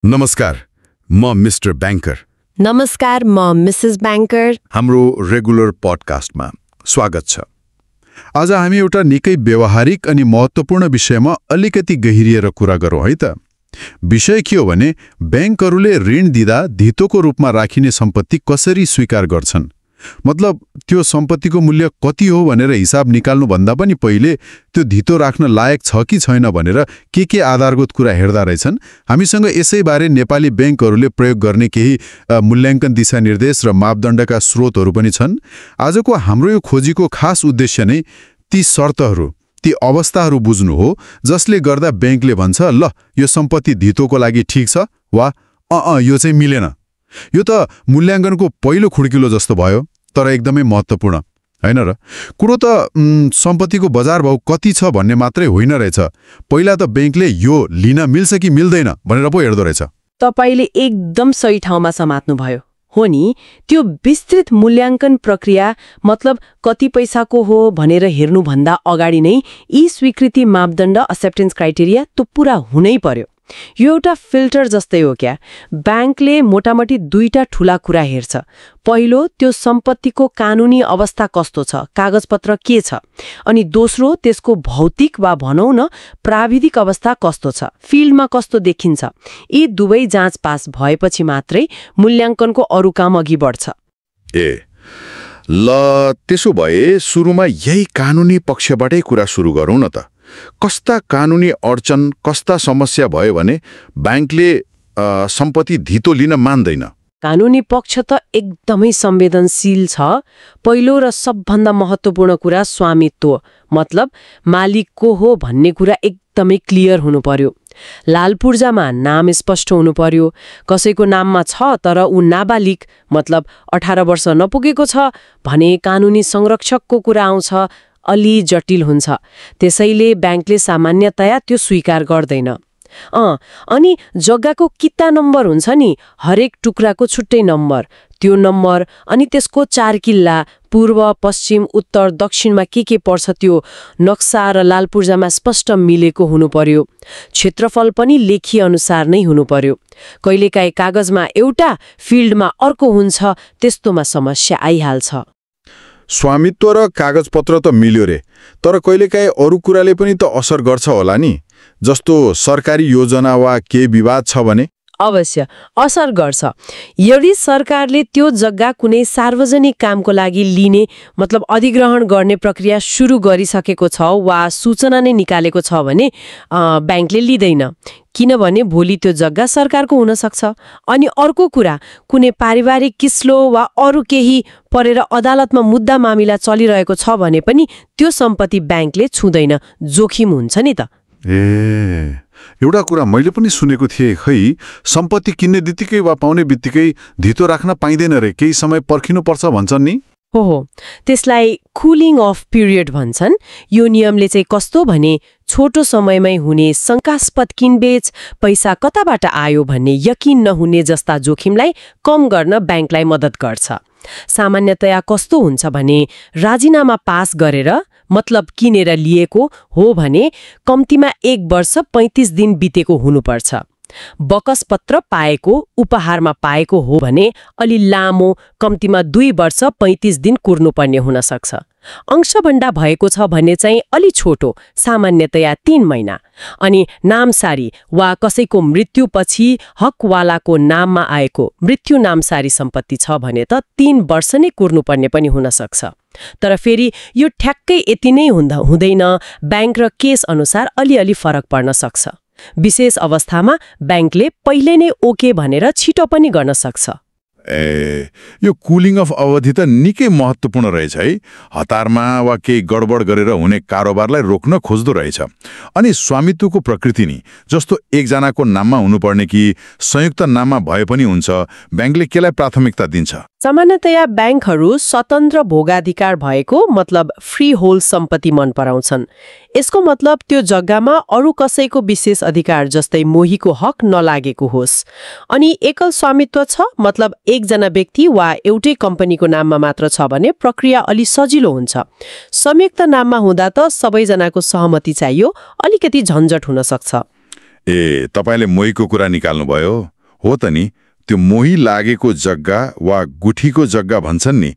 नमस्कार, म mister banker. नमस्कार, म मिसेस ब्याङ्कर। हाम्रो रेगुलर पडकास्टमा स्वागत छ। आज हामी एउटा निकै व्यवहारिक अनि महत्त्वपूर्ण विषयमा अलिकति गहिरिएर कुरा गरौँ है त। विषय के हो भने ब्याङ्कहरूले ऋण दिँदा धितोको रूपमा राखिने सम्पत्ति कसरी स्वीकार गर्छन्। मतलब त्यो सम्पत्तिको मूल्य कति हो भनेर हिसाब निकाल्नुभन्दा पनि पहिले त्यो धितो राख्न लायक छ कि छैन भनेर के आधारगत कुरा हेर्दा रहेछन्। हामीसँग यसैबारे नेपाली ब्याङ्कहरूले प्रयोग गर्ने केही मूल्याङ्कन दिशानिर्देश र मापदण्डका स्रोतहरू पनि छन्। आजको हाम्रो यो खोजीको खास उद्देश्य नै ती शर्तहरू, ती अवस्थाहरू बुझ्नु हो जसले गर्दा ब्याङ्कले भन्छ ल यो सम्पत्ति धितोको लागि ठिक छ वा यो चाहिँ मिलेन। यो त मूल्याङ्कनको पहिलो खुड्किलो जस्तो भयो, तर एकदमै महत्त्वपूर्ण होइन र। कुरो त सम्पत्तिको बजार भाउ कति छ भन्ने मात्रै होइन रहेछ। पहिला त ब्याङ्कले यो लिन मिल्छ कि मिल्दैन भनेर पो हेर्दो रहेछ। तपाईले एकदम सही ठाउँमा समात्नुभयो। हो नि, त्यो विस्तृत मूल्याङ्कन प्रक्रिया मतलब कति पैसाको हो भनेर हेर्नुभन्दा अगाडि नै यी स्वीकृति मापदण्ड एक्सेप्टेन्स क्राइटेरिया त पुरा हुनै पर्यो। यो एउटा फिल्टर जस्तै हो क्या। ब्याङ्कले मोटामोटी दुईटा ठूला कुरा हेर्छ। पहिलो, त्यो सम्पत्तिको कानुनी अवस्था कस्तो छ, कागजपत्र के छ, अनि दोस्रो त्यसको भौतिक वा भनौँ न प्राविधिक अवस्था कस्तो छ, फिल्डमा कस्तो देखिन्छ। यी दुवै जाँच पास भएपछि मात्रै मूल्याङ्कनको अरू काम अघि बढ्छ। ल त्यसो भए सुरुमा यही कानुनी पक्षबाटै कुरा सुरु गरौँ न त। कस्ता कानुनी अडचन, कस्ता समस्या भयो भने ब्याङ्कले सम्पत्ति धितो लिन मान्दैन। कानुनी पक्ष त एकदमै संवेदनशील छ। पहिलो र सबभन्दा महत्त्वपूर्ण कुरा स्वामित्व, मतलब मालिक को हो भन्ने कुरा एकदमै क्लियर हुनु पर्यो। लाल पूर्जामा नाम स्पष्ट हुनु पर्यो। कसैको नाममा छ तर ऊ नाबालिग मतलब 18 वर्ष नपुगेको छ भने कानुनी संरक्षकको कुरा आउँछ, अलि जटिल हुन्छ। त्यसैले ब्याङ्कले सामान्यतया त्यो स्वीकार गर्दैन। अनि जग्गाको किता नम्बर हुन्छ नि, हरेक टुक्राको छुट्टै नम्बर, त्यो नम्बर अनि त्यसको 4 किल्ला पूर्व, पश्चिम, उत्तर, दक्षिणमा के पर्छ त्यो नक्सा र लाल पूर्जामा स्पष्ट मिलेको हुनु पर्यो। क्षेत्रफल पनि लेखी अनुसार नै हुनु पर्यो। कहिलेकाहीँ कागजमा एउटा फिल्डमा अर्को हुन्छ, त्यस्तोमा समस्या आइहाल्छ। स्वामित्व र कागजपत्र त मिल्यो रे, तर कहिलेकाहीँ अरू कुराले पनि त असर गर्छ होला नि, जस्तो सरकारी योजना वा के विवाद छ भने। अवश्य असर गर्छ। यदि सरकारले त्यो जग्गा कुनै सार्वजनिक कामको लागि लिने मतलब अधिग्रहण गर्ने प्रक्रिया सुरु गरिसकेको छ वा सूचना नै निकालेको छ भने ब्याङ्कले लिँदैन, किनभने भोलि त्यो जग्गा सरकारको हुन सक्छ। अनि अर्को कुरा, कुनै पारिवारिक किस्लो वा अरू केही परेर अदालतमा मुद्दा मामिला चलिरहेको छ भने पनि त्यो सम्पत्ति ब्याङ्कले छुँदैन, जोखिम हुन्छ नि त। एउटा कुरा मैले पनि सुनेको थिएँ, खै सम्पत्ति किन्ने बित्तिकै वा पाउने बित्तिकै धितो राख्न पाइँदैन रे, केही समय पर्खिनुपर्छ भन्छन् नि। हो, त्यसलाई कुलिङ अफ पिरियड भन्छन्। यो नियमले चाहिँ कस्तो भने छोटो समयमै हुने शङ्कास्पद किनबेच, पैसा कताबाट आयो भन्ने यकिन नहुने जस्ता जोखिमलाई कम गर्न ब्याङ्कलाई मद्दत गर्छ। सामान्यतया कस्तो हुन्छ भने राजीनामा पास गरेर मतलब किनेर लिएको हो भने कम्तीमा 1 वर्ष 35 दिन बितेको हुनुपर्छ। बकसपत्र पाएको, उपहारमा पाएको हो भने अलि लामो, कम्तीमा 2 वर्ष 35 दिन कुर्नुपर्ने हुन सक्छ। अंशभण्डा भएको छ भने चाहिँ अलि छोटो, सामान्यतया 3 महिना। अनि नामसारी वा कसैको मृत्युपछि हकवालाको नाममा आएको मृत्यु नामसारी सम्पत्ति छ भने त 3 वर्ष नै कुर्नुपर्ने पनि हुन सक्छ। तर फेरि यो ठ्याक्कै यति नै हुँदैन। ब्याङ्क र केस अनुसार अलिअलि फरक पर्न सक्छ। विशेष अवस्थामा ब्याङ्कले पहिले नै ओके भनेर छिटो पनि गर्न सक्छ। यो कुलिङ अफ अवधि त निकै महत्त्वपूर्ण रहेछ है। हतारमा वा केही गडबड गरेर हुने कारोबारलाई रोक्न खोज्दो रहेछ। अनि स्वामित्वको प्रकृति नि, जस्तो एकजनाको नाममा हुनुपर्ने कि संयुक्त नाममा भए पनि हुन्छ, ब्याङ्कले केलाई प्राथमिकता दिन्छ? सामान्यतया ब्याङ्कहरू स्वतन्त्र भोगाधिकार भएको मतलब फ्री होल्ड सम्पत्ति मन पराउँछन्। यसको मतलब त्यो जग्गामा अरू कसैको विशेष अधिकार जस्तै मोहीको हक नलागेको होस्। अनि एकल स्वामित्व छ मतलब एकजना व्यक्ति वा एउटै कम्पनीको नाममा मात्र छ भने प्रक्रिया अलि सजिलो हुन्छ। संयुक्त नाममा हुँदा त सबैजनाको सहमति चाहियो, अलिकति झन्झट हुन सक्छ। ए, तपाईँले मोहीको कुरा निकाल्नुभयो। हो त नि, त्यो मोही लागेको जग्गा वा गुठीको जग्गा भन्छन् नि,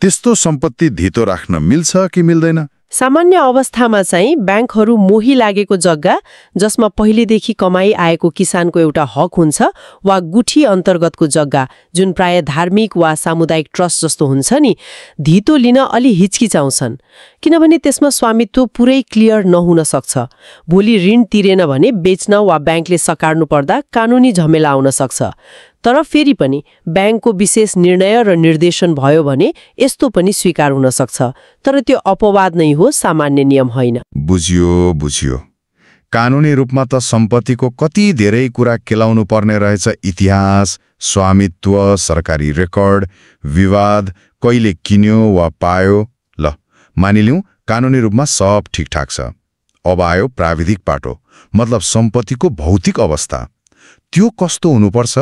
त्यस्तो सम्पत्ति धितो राख्न मिल्छ कि मिल्दैन? सामान्य अवस्थामा चाहिँ ब्याङ्कहरू मोही लागेको जग्गा, जसमा पहिलेदेखि कमाई आएको किसानको एउटा हक हुन्छ, वा गुठी अन्तर्गतको जग्गा जुन प्राय धार्मिक वा सामुदायिक ट्रस्ट जस्तो हुन्छ नि, धितो लिन अलि हिचकिचाउँछन्। किनभने त्यसमा स्वामित्व पुरै क्लियर नहुन सक्छ। भोलि ऋण तिरेन भने बेच्न वा ब्याङ्कले सकार्नु पर्दा कानुनी झमेला आउन सक्छ। तर फेरि पनि ब्याङ्कको विशेष निर्णय र निर्देशन भयो भने यस्तो पनि स्वीकार हुन सक्छ। तर त्यो अपवाद नै हो, सामान्य नियम होइन। बुझियो। कानुनी रूपमा त सम्पत्तिको कति धेरै कुरा केलाउनु पर्ने रहेछ। इतिहास, स्वामित्व, सरकारी रेकर्ड, विवाद, कहिले किन्यो वा पायो। ल, मानिलिउँ कानुनी रूपमा सब ठिकठाक छ। अब आयो प्राविधिक पाटो, मतलब सम्पत्तिको भौतिक अवस्था। त्यो कस्तो हुनुपर्छ?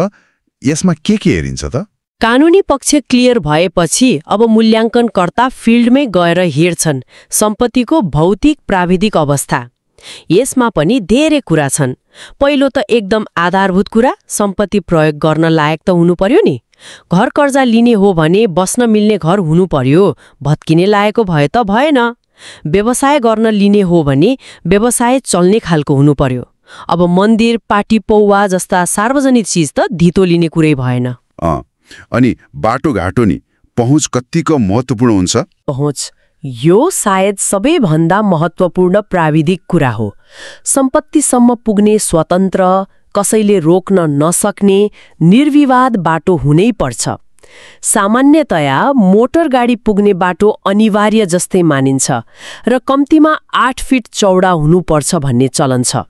यसमा के हेरिन्छ त? कानुनी पक्ष क्लियर भएपछि अब मूल्याङ्कनकर्ता फिल्डमै गएर हेर्छन् सम्पत्तिको भौतिक प्राविधिक अवस्था। यसमा पनि धेरै कुरा छन्। पहिलो त एकदम आधारभूत कुरा, सम्पत्ति प्रयोग गर्न लायक त हुनु पर्यो नि। घर कर्जा लिने हो भने बस्न मिल्ने घर हुनु पर्यो, भत्किने लायकको भए त भएन। व्यवसाय गर्न लिने हो भने व्यवसाय चल्ने खालको हुनु पर्यो। अब मन्दिर, पार्टी पौवा जस्ता सार्वजनिक चिज त धितो लिने कुरै भएन। अनि बाटोघाटो नि पहुँच कतिको महत्त्वपूर्ण हुन्छ? पहुँच यो सायद सबैभन्दा महत्त्वपूर्ण प्राविधिक कुरा हो। सम्पत्तिसम्म पुग्ने स्वतन्त्र, कसैले रोक्न नसक्ने, निर्विवाद बाटो हुनै पर्छ। सामान्यतया मोटर गाडी पुग्ने बाटो अनिवार्य जस्तै मानिन्छ र कम्तीमा 8 फिट चौडा हुनुपर्छ भन्ने चलन छ।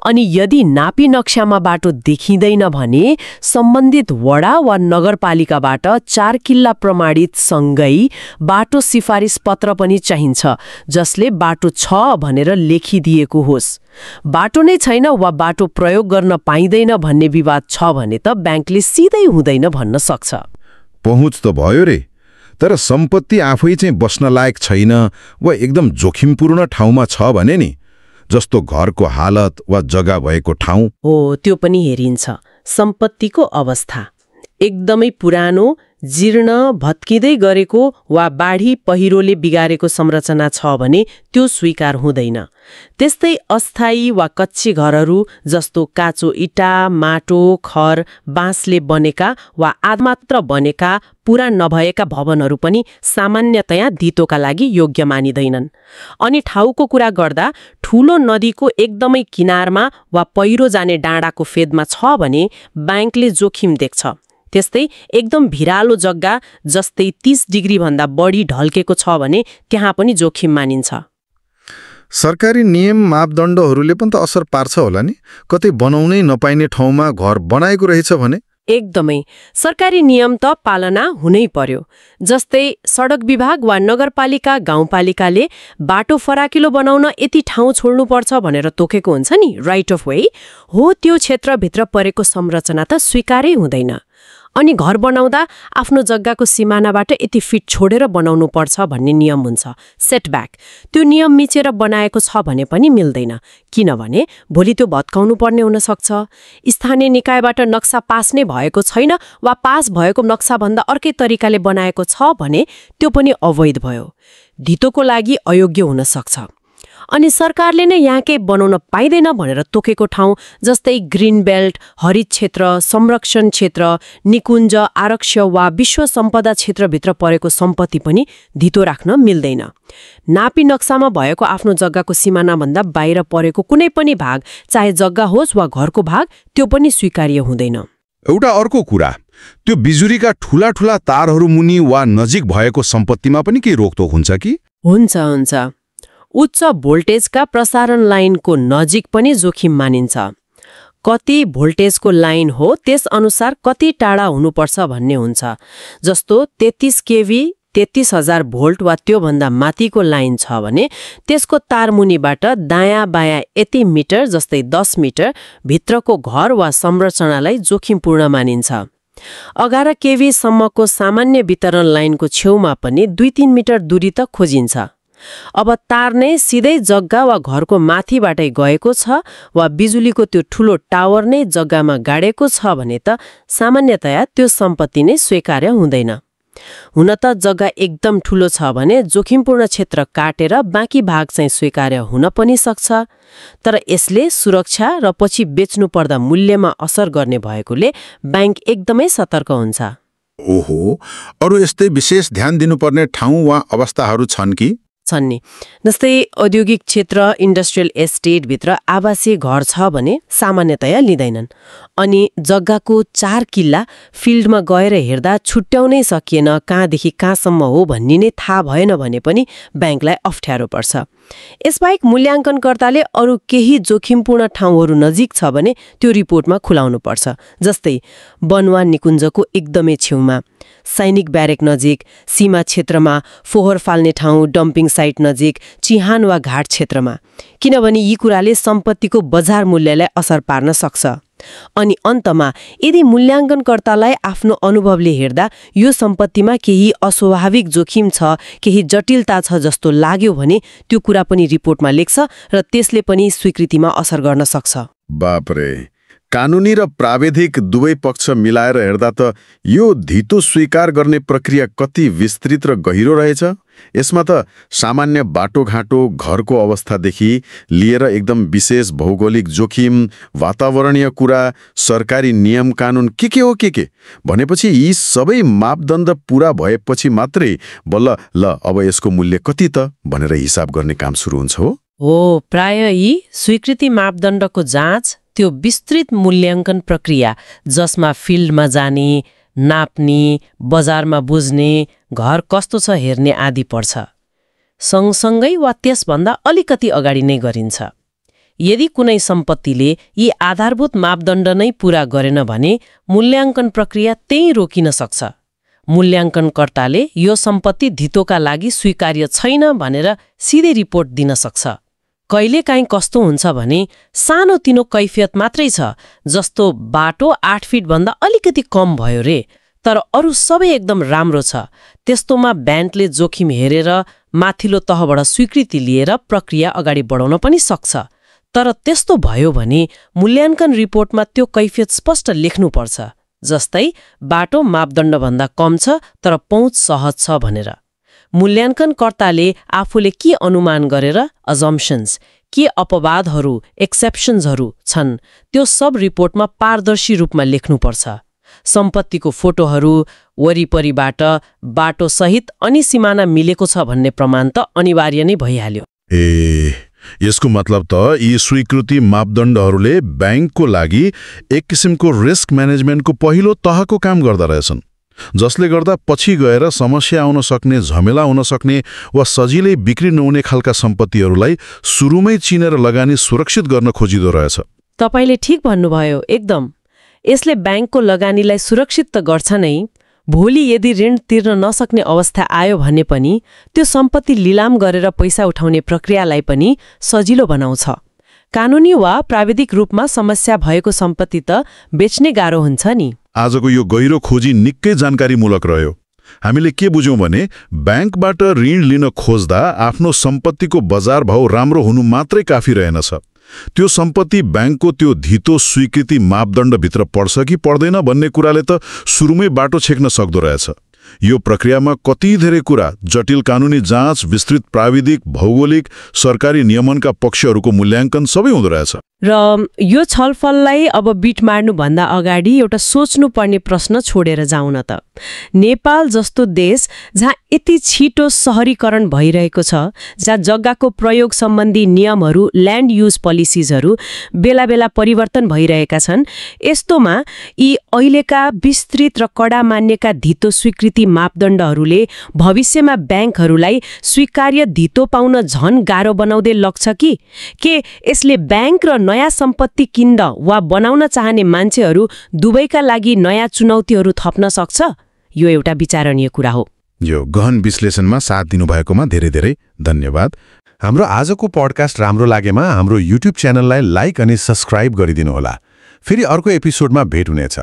अनि यदि नापी नक्सामा बाटो देखिँदैन भने सम्बन्धित वडा वा नगरपालिकाबाट 4 किल्ला प्रमाणित सँगै बाटो सिफारिस पत्र पनि चाहिन्छ, जसले बाटो छ भनेर लेखिदिएको होस्। बाटो नै छैन वा बाटो प्रयोग गर्न पाइँदैन भन्ने विवाद छ भने त ब्याङ्कले सिधै हुँदैन भन्न सक्छ। पहुँच त भयो रे, तर सम्पत्ति आफै चाहिँ बस्न लायक छैन वा एकदम जोखिमपूर्ण ठाउँमा छ भने नि, जस्तो घरको हालत वा जग्गा भएको ठाउँ हो, त्यो पनि हेरिन्छ। सम्पत्तिको अवस्था एकदमै पुरानो, जीर्ण, भत्किँदै गरेको वा बाढी पहिरोले बिगारेको संरचना छ भने त्यो स्वीकार हुँदैन। त्यस्तै अस्थायी वा कच्ची घरहरू जस्तो काँचो इटा, माटो, खर, बाँसले बनेका वा आधमात्र बनेका पूरा नभएका भवनहरू पनि सामान्यतया धितोका लागि योग्य मानिँदैनन्। अनि ठाउँको कुरा गर्दा ठूलो नदीको एकदमै किनारमा वा पहिरो जाने डाँडाको फेदमा छ भने ब्याङ्कले जोखिम देख्छ। त्यस्तै एकदम भिरालो जग्गा जस्तै 30 डिग्री भन्दा बढी ढल्केको छ भने त्यहाँ पनि जोखिम मानिन्छ। सरकारी नियम मापदण्डहरूले पनि त असर पार्छ होला नि? कतै बनाउनै नपाइने ठाउँमा घर बनाएको रहेछ भने? एकदमै सरकारी नियम त पालना हुनै पर्यो। जस्तै सडक विभाग वा नगरपालिका, गाउँपालिकाले बाटो फराकिलो बनाउन यति ठाउँ छोड्नुपर्छ भनेर तोकेको हुन्छ नि, राइट अफ वे हो, त्यो क्षेत्रभित्र परेको संरचना त स्वीकारै हुँदैन। अनि घर बनाउँदा आफ्नो जग्गाको सिमानाबाट यति फिट छोडेर बनाउनु पर्छ भन्ने नियम हुन्छ, सेटब्याक। त्यो नियम मिचेर बनाएको छ भने पनि मिल्दैन, किनभने भोलि त्यो भत्काउनु पर्ने हुन सक्छ। स्थानीय निकायबाट नक्सा पास नै भएको छैन वा पास भएको नक्साभन्दा अर्कै तरिकाले बनाएको छ भने त्यो पनि अवैध भयो, धितोको लागि अयोग्य हुन सक्छ। अनि सरकारले नै यहाँकै बनाउन पाइँदैन भनेर तोकेको ठाउँ जस्तै ग्रिन बेल्ट, हरित क्षेत्र, संरक्षण क्षेत्र, निकुञ्ज, आरक्ष वा विश्व सम्पदा क्षेत्रभित्र परेको सम्पत्ति पनि धितो राख्न मिल्दैन। नापी नक्सामा भएको आफ्नो जग्गाको सिमानाभन्दा बाहिर परेको कुनै पनि भाग, चाहे जग्गा होस् वा घरको भाग, त्यो पनि स्वीकार्य हुँदैन। एउटा अर्को कुरा, त्यो बिजुलीका ठूला ठूला तारहरू मुनि वा नजिक भएको सम्पत्तिमा पनि केही रोकटोक हुन्छ कि? हुन्छ। उच्च भोल्टेजका प्रसारण लाइनको नजिक पनि जोखिम मानिन्छ। कति भोल्टेजको लाइन हो त्यस अनुसार कति टाढा हुनुपर्छ भन्ने हुन्छ। जस्तो 33 केभी, 33,000 भोल्ट वा त्योभन्दा माथिको लाइन छ भने त्यसको तारमुनिबाट दायाँ बायाँ यति मिटर, जस्तै 10 मिटर भित्रको घर वा संरचनालाई जोखिमपूर्ण मानिन्छ। 11 केभी सम्मको सामान्य वितरण लाइनको छेउमा पनि 2-3 मिटर दूरी त खोजिन्छ। अब तार नै सिधै जग्गा वा घरको माथिबाटै गएको छ वा बिजुलीको त्यो ठूलो टावर नै जग्गामा गाडेको छ भने त सामान्यतया त्यो सम्पत्ति नै स्वीकार्य हुँदैन। हुन त जग्गा एकदम ठूलो छ भने जोखिमपूर्ण क्षेत्र काटेर बाँकी भाग चाहिँ स्वीकार्य हुन पनि सक्छ। तर यसले सुरक्षा र पछि बेच्नु पर्दा मूल्यमा असर गर्ने भएकोले बैंक एकदमै सतर्क हुन्छ। ओहो, अरू यस्तै विशेष ध्यान दिनुपर्ने ठाउँ वा अवस्थाहरू छन् कि? छन् नि। जस्तै औद्योगिक क्षेत्र, इन्डस्ट्रियल एस्टेटभित्र आवासीय घर छ भने सामान्यतया लिँदैनन्। अनि जग्गाको 4 किल्ला फिल्डमा गएर हेर्दा छुट्याउनै सकिएन कहाँदेखि कहाँसम्म हो भन्ने नै थाहा भएन भने पनि बैंकलाई अप्ठ्यारो पर्छ। यसबाहेक मूल्याङ्कनकर्ताले अरू केही जोखिमपूर्ण ठाउँहरू नजिक छ भने त्यो रिपोर्टमा खुलाउनु पर्छ। जस्तै बनवान निकुञ्जको एकदमै छेउमा, सैनिक ब्यारेक नजिक, सीमा क्षेत्रमा, फोहोर फाल्ने ठाउँ, डम्पिङ साइट नजिक, चिहान वा घाट क्षेत्रमा, किनभने यी कुराले सम्पत्तिको बजार मूल्यलाई असर पार्न सक्छ। अनि अन्तमा यदि मूल्याङ्कनकर्तालाई आफ्नो अनुभवले हेर्दा यो सम्पत्तिमा केही अस्वाभाविक जोखिम छ, केही जटिलता छ जस्तो लाग्यो भने त्यो कुरा पनि रिपोर्टमा लेख्छ र त्यसले पनि स्वीकृतिमा असर गर्न सक्छ। बापरे, कानुनी र प्राविधिक दुवै पक्ष मिलाएर हेर्दा त यो धितो स्वीकार गर्ने प्रक्रिया कति विस्तृत र गहिरो रहेछ। यसमा त सामान्य बाटोघाटो, घरको अवस्थादेखि लिएर एकदम विशेष भौगोलिक जोखिम, वातावरणीय कुरा, सरकारी नियम कानुन के हो के भनेपछि यी सबै मापदण्ड पूरा भएपछि मात्रै बल्ल ल अब यसको मूल्य कति त भनेर हिसाब गर्ने काम सुरु हुन्छ हो। प्राय यी स्वीकृति मापदण्डको जाँच, त्यो विस्तृत मूल्याङ्कन प्रक्रिया जसमा फिल्डमा जाने, नाप्ने, बजारमा बुझ्ने, घर कस्तो छ हेर्ने आदि पर्छ, सँगसँगै वा त्यसभन्दा अलिकति अगाडि नै गरिन्छ। यदि कुनै सम्पत्तिले यी आधारभूत मापदण्ड नै पूरा गरेन भने मूल्याङ्कन प्रक्रिया त्यही रोकिन सक्छ। मूल्याङ्कनकर्ताले यो सम्पत्ति धितोका लागि स्वीकार्य छैन भनेर सिधै रिपोर्ट दिन सक्छ। कहिलेकाहीँ कस्तो हुन्छ भने सानोतिनो कैफियत मात्रै छ, जस्तो बाटो 8 फिटभन्दा अलिकति कम भयो रे, तर अरू सबै एकदम राम्रो छ। त्यस्तोमा ब्याङ्कले जोखिम हेरेर माथिल्लो तहबाट स्वीकृति लिएर प्रक्रिया अगाडि बढाउन पनि सक्छ। तर त्यस्तो भयो भने मूल्याङ्कन रिपोर्टमा त्यो कैफियत स्पष्ट लेख्नुपर्छ, जस्तै बाटो मापदण्डभन्दा कम छ तर पहुँच सहज छ भनेर। मूल्याङ्कनकर्ताले आफूले के अनुमान गरेर अजम्पसन्स, के अपवादहरू, एक्सेप्सन्सहरू छन्, त्यो सब रिपोर्टमा पारदर्शी रूपमा लेख्नुपर्छ। सम्पत्तिको फोटोहरू, वरिपरिबाट बाटो सहित अनि सिमाना मिलेको छ भन्ने प्रमाण त अनिवार्य नै भइहाल्यो। यसको मतलब त यी स्वीकृति मापदण्डहरूले बैंकको लागि एक किसिमको रिस्क म्यानेजमेन्टको पहिलो तहको काम गर्दा रहेछन्, जसले गर्दा पछि गएर समस्या आउन सक्ने, झमेला हुन सक्ने वा सजिलै बिक्री नहुने खालका सम्पत्तिहरूलाई सुरुमै चिनेर लगानी सुरक्षित गर्न खोजिदो रहेछ। तपाईले ठीक भन्नुभयो, एकदम। यसले बैंकको लगानीलाई सुरक्षित त गर्छ नै, भोलि यदि ऋण तिर्न नसक्ने अवस्था आयो भने पनि त्यो सम्पत्ति लिलाम गरेर पैसा उठाउने प्रक्रियालाई पनि सजिलो बनाउँछ। कानुनी वा प्राविधिक रूपमा समस्या भएको सम्पत्ति त बेच्ने गाह्रो हुन्छ नि। आजको यो गहिरो खोजी निकै जानकारीमूलक रह्यो। हामीले के बुझ्यौं भने बैंकबाट ऋण लिन खोज्दा आफ्नो सम्पत्तिको बजार भाव राम्रो हुनु मात्रै काफी रहेनछ। त्यो सम्पत्ति बैंकको त्यो धितो स्वीकृति मापदण्डभित्र पर्छ कि पर्दैन भन्ने कुराले त सुरुमै बाटो छेक्न सक्दो रहेछ। यो प्रक्रियामा कति धेरै कुरा, जटिल कानुनी जाँच, विस्तृत प्राविधिक, भौगोलिक, सरकारी नियमनका पक्षहरूको मूल्याङ्कन सबै हुँदो रहेछ। र यो छलफललाई अब बिट मार्नुभन्दा अगाडि एउटा सोच्नुपर्ने प्रश्न छोडेर जाउँ न त। नेपाल जस्तो देश जहाँ यति छिटो सहरीकरण भइरहेको छ, जहाँ जग्गाको प्रयोग सम्बन्धी नियमहरू, ल्यान्ड युज पोलिसिजहरू बेला बेला परिवर्तन भइरहेका छन्, यस्तोमा यी अहिलेका विस्तृत र कडा मान्यका धितो स्वीकृति मापदण्डहरूले भविष्यमा ब्याङ्कहरूलाई स्वीकार्य धितो पाउन झन गाह्रो बनाउँदै लग्छ कि के यसले ब्याङ्क र नयाँ सम्पत्ति किन्द वा बनाउन चाहने मान्छेहरू दुवैका लागि नयाँ चुनौतीहरू थप्न सक्छ? यो एउटा विचारणीय कुरा हो। यो गहन विश्लेषणमा साथ दिनुभएकोमा धेरै धेरै धन्यवाद। हाम्रो आजको पडकास्ट राम्रो लागेमा हाम्रो युट्युब च्यानललाई लाइक अनि सब्स्क्राइब गरिदिनुहोला। फेरि अर्को एपिसोडमा भेट हुनेछ।